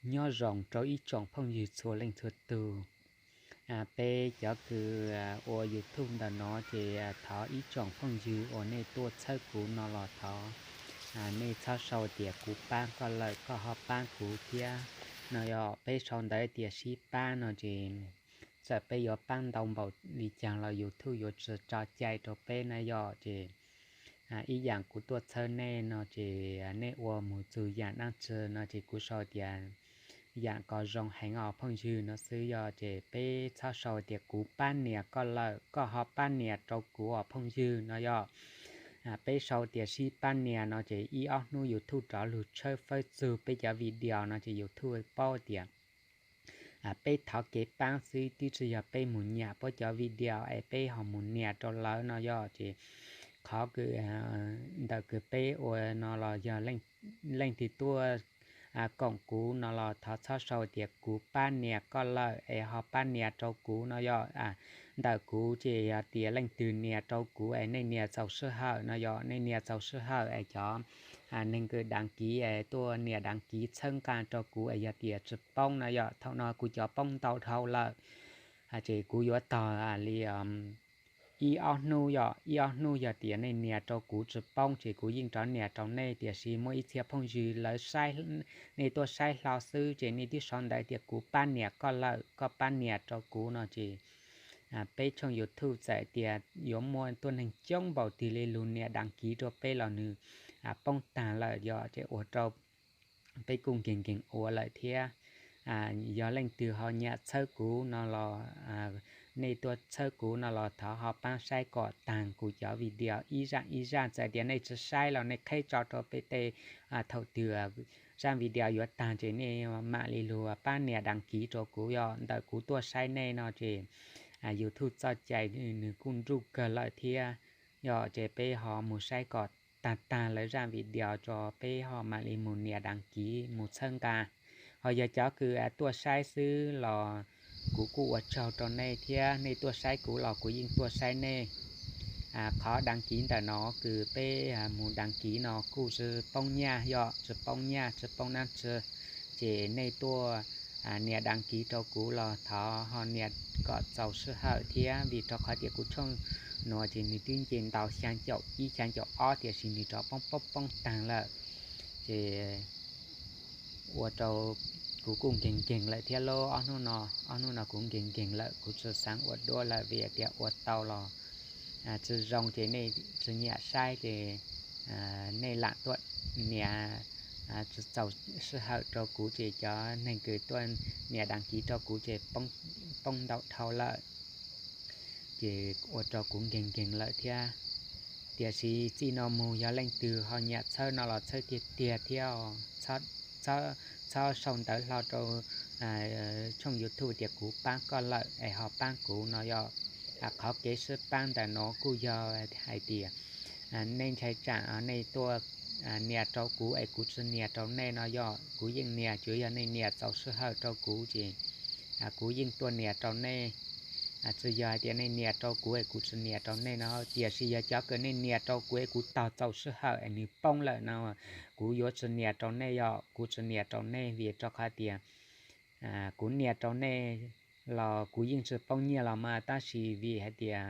Nyob zoo rau ib tsoom phooj ywg txhua leej txhua tus. Peb cov kws ua YouTube ntawm no ces thov ib tsoom phooj ywg uas nej tuaj txhawb kuv no los thov nej txhob sau tias kuv pab koj lawm koj ho pab kuv thiab no yog peb sau ntawv tias sib pab no ces txawm peb yuav pab ntau npaum li caag los YouTube yuav tsis tso cai rau peb na yog ces ib yaam kuv tuaj txhawb nej no ces nej ua mus txug yaam dlaab tsi no ces kuv sau tias yaam kom zoo heev os phooj ywg no xwb yog ces peb txhob sau tias kuv pab nias koj lawm koj ho pab nias rau kuv os phooj ywg no yog peb sau tias sib pab nias no ces ib ob hnub YouTube rov lug tshawb fawb txug peb cov video no ces YouTube paub tias peb thov kev paab xwb twb tsis yog peb mus nyam puab cov video es peb ho mus nias rau lawv no yog ces qhov kws ntawm kws peb ua no los yog leej twg tuaj koom kuv no los thov txhob sau tias kuv pab nias koj lawm es ho pab nias rau kuv no yog ntawm kuv ces yog tias leej twg nias rau kuv es nej nias txaus sij hawm no yog nej nias txaus sij hawm es cov neeg kws đăng ký es tuaj nias đăng ký txhawb nqaa rau kuv es yog tias tsis poob no yog thaum no kuv cov poob ntau dhau lawm ces kuv yuav tog li ib ob hnub yog ib ob hnub yog tias nej nias rau kuv tsis poob ces kuv yeej rov nias rau nej tiam sis muaj ib txhia phooj ywg lawv nej tuaj saib hlo xwb ces nej twb sau ntawv tias kuv pab nias koj lawm koj pab nias rau kuv no ces peb tshooj YouTube txawm tias yuav muaj tuab neeg coob npaum twg li lug nias đăng ký rau peb los nws poob taag lawm yog ces ua rau peb kuj nkeeg nkeeg ua lawm thiab. Yog leej twg ho nyam txhawb kuv no los nej tuaj txhawb kuv no los thov ho paab saib kom taag kuv cov video ib zaaj ib zaaj txawm tias nej tsis saib los nej qheb tso rau peb tej thaum twg zaaj video yuav taag ces nej mam li lug paab nias đăng ký rau kuv yog ntawm kuv tuaj saib nej no ces YouTube txoj cai nws kuj nruj kawg lawm thiab yog ces peb ho mus saib kom taag taag lawv zaaj video tso peb ho mam li mus nias đăng ký mus txhawb nqaa. Ho yog cov kws tuaj saib xwb los kuv kuj ua tsaug rau nej thiab nej tuaj saib kuv los kuv yeej tuaj saib nej. Qhov đăng ký ntawm no kws peb mus đăng ký no kuj tsis poob nyaj yog tsis poob nyaj tsis poob dlaab tsi ces nej tuaj nias đăng ký rau kuv los thov ho nias kom txaus sij hawm thiab vim rau qhov tias kuv tshooj nuav ces nws twb nce ntau xyaa caum ib xyaa caum ob tiam sis nws rov poob poob poob taag lawm ces ua rau kuv kuj nkeeg nkeeg lawm thiab lauj. Ob hnub no, ob hnub no kuv nkeeg nkeeg lawm kuv tsis xaav ua dua lawm vim tias ua tau los tsis zoo ces nej tsis nyam saib ces nej lam tuaj nias tsis txaus sij hawm rau kuv ces cov neeg kws tuaj nias đăng ký rau kuv ces poob ntau dhau lawm ces ua rau kuv nkeeg nkeeg lawm thiab. Tiam sis txij no mus yog leej twg ho nyam txhawb no los txhawb tiag tiag thiab txhob sau ntawv hlo rau tshooj YouTube tias kuv paab koj lawm es ho paab kuv no yog. Qhov kev sib paab ntawm no kuj yog hais tias nej ntshai tsam nej tuaj nias rau kuv es kuv tsis nias rau nej no yog kuv yeej nias tsuav yog nej nias txaus sij hawm rau kuv ces kuv yeej tuaj nias rau nej. Tsis yog hais tias nej nias rau kuv es kuv tsis nias rau nej no tiam sis yog cov kws nej nias rau kuv es kuv tog txaus sij hawm es nws poob lawm no kuv yuav tsis nias rau nej yog kuv tsis nias rau nej vim rau qhov tias kuv nias rau nej los kuv yeej tsis poob nyiaj los mas tab sis vim hais tias